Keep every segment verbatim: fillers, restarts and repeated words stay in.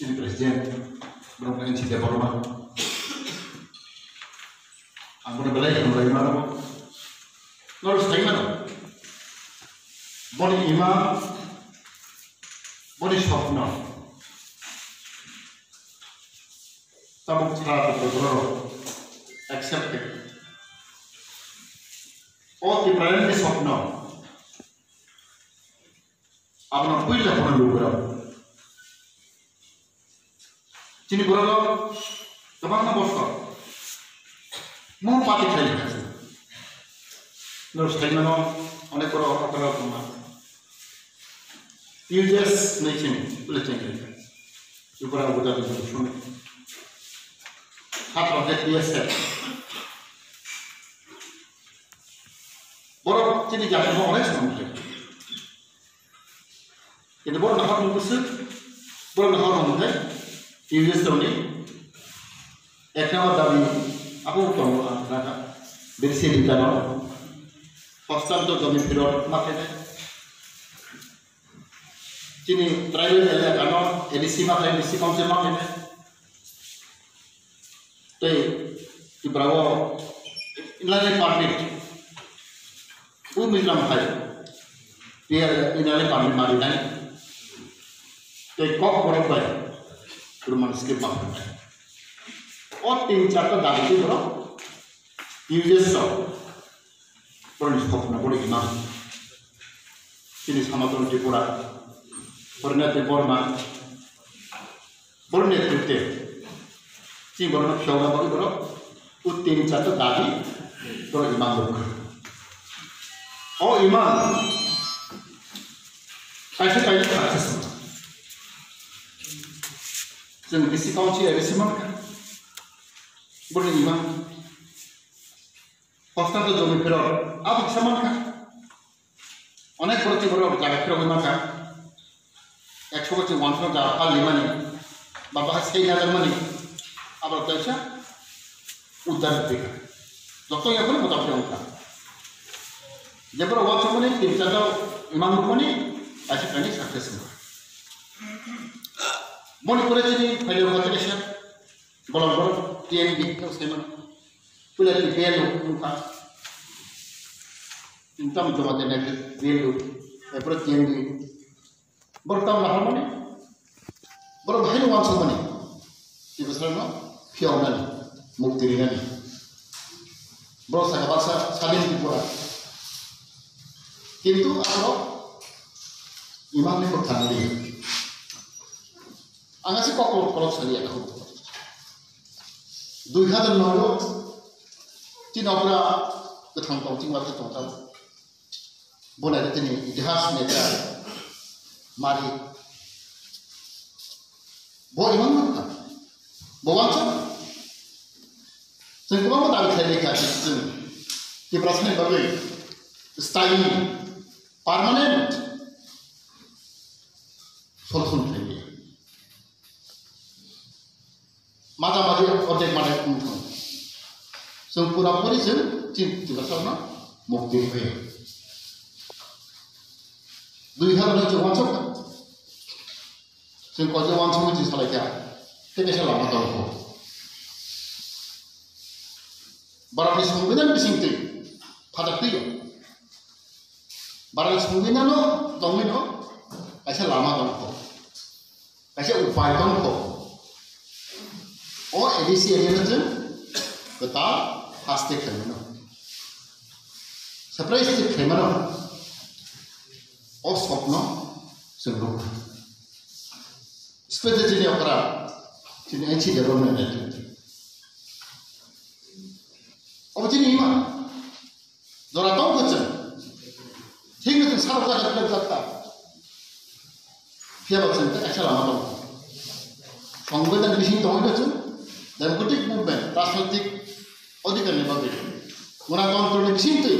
Chini president, borok N C Debbarma. Ang bono belai hambai mano. Norok sai mano. Boni ima, boni sopno. Tabuk sara borok accept khe. O Tiprani sopno. Abono puila phano lukurok. Chini borok kwbangma boso mo party khlai kha. Norok sai mano, onek borok okra tongma. U J S nai chini, pula chini. Upara buda buda suni. Hat roket dia set. Borok chini jati mo onek song khlai. Kintu borok nahar mung bwswk, borok nahar mung tei U J S rokni ek number dabi abo tongo ang khna kha. Beri se dita no. Hostel to jomi phirot ma khainai. Chini tribal area kano A D C ma khainai, D C council ma khainai. Tei Tripura o inner permit, u Mizoram hai, P R inner permit mari nai. Tei kok borok bai, Roman script ma phainai. O tin charta dabi tei borok U J S rok, borokni sopna borok ima. Chini Sanatan Tripura, Parineet Debbarma, borok netritwe chini borokno phiyokna bagwi borok o tin charta dabi borok imang rwkha. O imang kaisa kaisa success wngkha. Chwng D C council A D C mankha. Borokni imang hostel to jomi phirok abo kisa mankha. Onek borok chini borok jaga phirogwi mankha. Ekso borok chini wansukmani jaga pal limani, ba bahai sei najakmani, aborok kaisa uddar bikha. Joto yaphuru motamoti wngkha. Je borok wansukmani tin charta imang rwmani kaisa kainwi success wngkha. Boni pore chini phailio kha kaisa bolong borok T N B no saimano. Puila T P L no wngkha. Income joma denai T P L no, epore T N B. Borok tamo naharmani, borok bahai no wansukmani, Tiprasarokno phiyoknani, mukti rinani. Borok saka baksa sadin Tripura. Kintu abo imang ni bwkha nw liya. Ang aswk kok kolok kolok saliya kho. Dui hazar noi o chini okra kwthang tong chini wakhe tong tamo. Bo nai tini itihas neta mari. Bo imang nukha. Bo wansuk. Chwng kwbangma dabi khlai kha chwng Tiprasani bagwi sthayi, permanent solution khlai liya. Mata mati ordek mata wng thang. Chwng pura puri chwng chini Tiprasarokno mukti rwphaiya. Dui hazar noi chwng wansuk kha. Chwng koichwng wansukmani chwng salai kha. Tei kaisa lama tongo. Borokni songbidan bisingtwi phatar twi o. Borokni songbidan no tongwi no kaisa lama tongkho. Kaisa upai tongkho. O A D C area no chwng kwtal haste khlaimano. Surprise twi khlaimano. O sopno chwng rwkha. Specially chini okra, chini N C development. Obo chini ima. Jora tong khe chwng. Thik no chwng sarok jaga khe jakta. Phiya ba chwng tei kaisa lama tong. Songbidan bising tongwi no chwng. Democratic movement, rajnoitik odhikar ni bagwi. Ganatantra ni bising twi.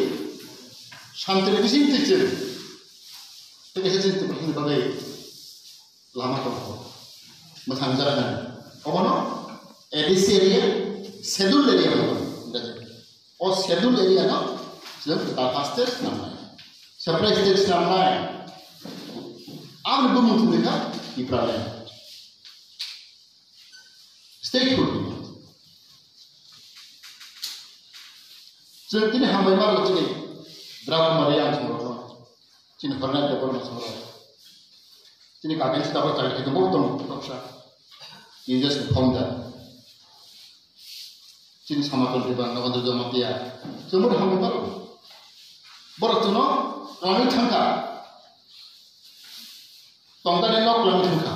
Shanti ni bising twi chwng. Tei kaisa chwng twi bagwi. Lama tongkho. Mwthang jora nani. Obono A D C area, schedule area hwnwi bujo. O schedule area no chwng kwtal haste swnamnai. Separate state swnamnai. Aboni bumung thwngwi kha Tipraland. Statehood ni. Chwng tini hambai mano chini Draupadi ang chwng rokno. Chini Hornai Debbarma chwng rok. Chini kakai sita bo chai khe bo tong toksa. Jesus ni founder. Chini Somaton Debbarma Nagandra Jamatia. Chwng bo hambai mano. Borok chwngno twlangwi thangkha. Tongthani nok twlangwi thangkha.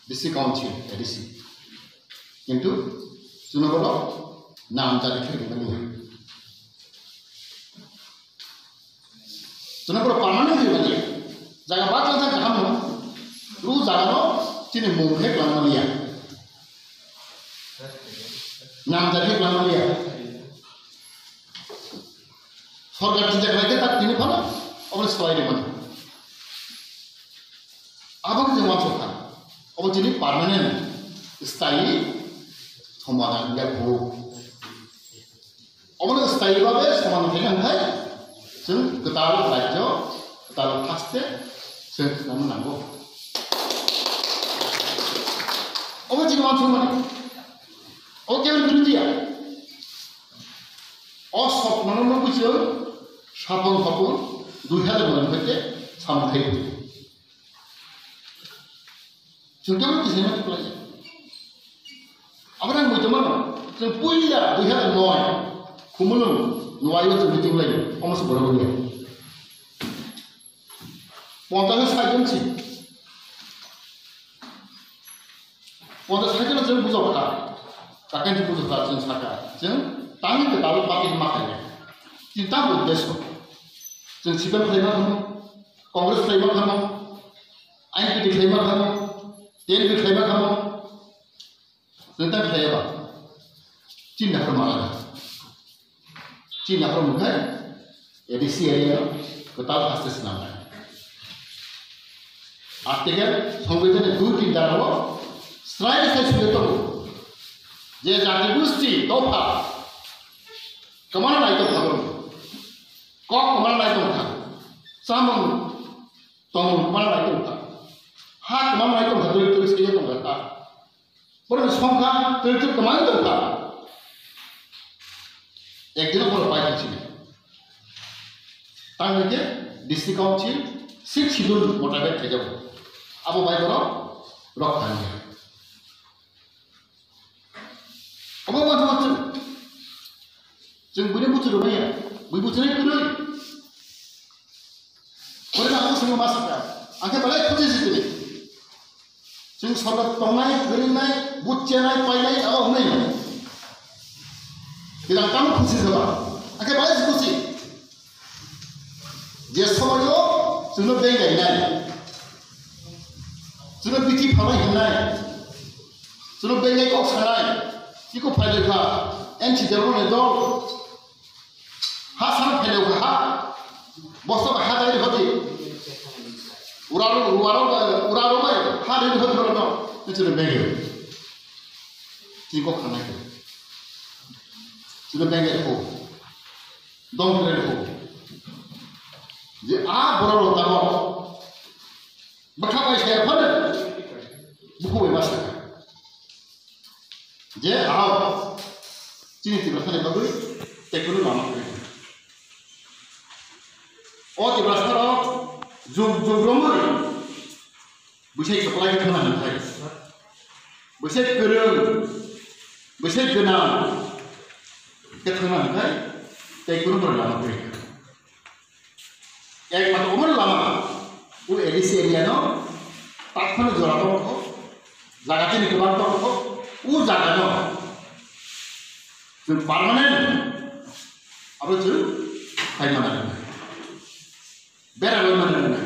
D C Council, A D C. Kintu chwngno bono nam jari khe rwmani. Chwngno bono permanent rwmani. Jaga bak lang thang kaham no. Ru jaga no chini mung khe twlangmani ya. Nam jari khe twlangmani ya. Sorkar tini jaga lai khe tak tini phano, obo swlai rwmani. Abo khe je uansukha, obo chini permanent, sthayi somadhan ya bhog. Obono sthayi bhabe somadhan khaina hwnkhai chwng kwtal rajyo, kwtal haste chwng khnama nango. Obo chini uansukmani. Obo kebo birodhi ya. O sopnono nugwi chwng sapung sapung dui hajar noi hoite samung khai. Chwng tamo kisa ma kwlai. Abra ang muitu mano, chwng puila dui hajar noi, Khumulwng nuaio chwng meeting lai, omo se borok ya. Ponchash sai jon si. Ponchash sai jon chwng bujok kha. Kakan si bujok kha, chwng saka. Chwng tangwi ke talu party ma khai. Chwng tamo uddesho. Chwng C P M khai ma khamo, Congress khai ma khamo, I N P T khai ma khamo, T N P khai ma khamo. Chwng tang khai ba. Chini nakhor ma kha. Chini nakhor mungkha A D C area no kwtal haste swnamnai. Article Songbidan ni dui tin dara o srai sai sule tongo je jati gusti dopha kwmana nai tongkha borok. Kok kwmana nai tongkha. Chamung tongmung kwmana nai tongkha. Ha kwmana nai tongkha, dui twi saiya tongkha ta. Borokni songkha twi twi kwmai tongkha. Ekdino borok pai thangsinai. Tamni khe District Council Sixth Schedule motabek khaijago. Abo bai borok rok thangya. Obo uansukha chwng. Chwng buino buchurumaya, bui buchunai kwrwi. Borok ang swngno ma sakha, ang khe belai khusi si tini. Chwng sorkar tongnai, kwrwngnai, buchenai, painai, abo wngnai. Tini ang tamo khusi se ba, ang khe belai khusi. Je somoio chwngno beng gainai, chwngno bithi phalnai hwnnai, chwngno beng gai kok sanai, chiko phailai kha, N C Debbarma ni dol, ha sana phailai kha, ha, bosto ba ha dai hodi, uraro, uraro, uraro bai ha dai hodi hodi no, chwngno beng gai, chiko khanai, chwngno beng gai kho. Dong kre ko. Je a borok rok tabok. Bwkha bai saya phano. Bukhu bai masa. Je a chini Tiprasa ni bagwi tekno lama kre. O Tiprasa rok jug jug romwi. Bwsai kwplai khe thangna hwnkhai, bwsai kwrwng, bwsai gwnang khe thangna hwnkhai, tei kwrwng borok lama kwrwi kha. Ekmatro omo lama, o A D C area no tak phano jora tongkho, jaga chini kwbang tongkho, o jaga no chwng permanent abo chwng khai mana hwnkhai. Bera rw mano nang.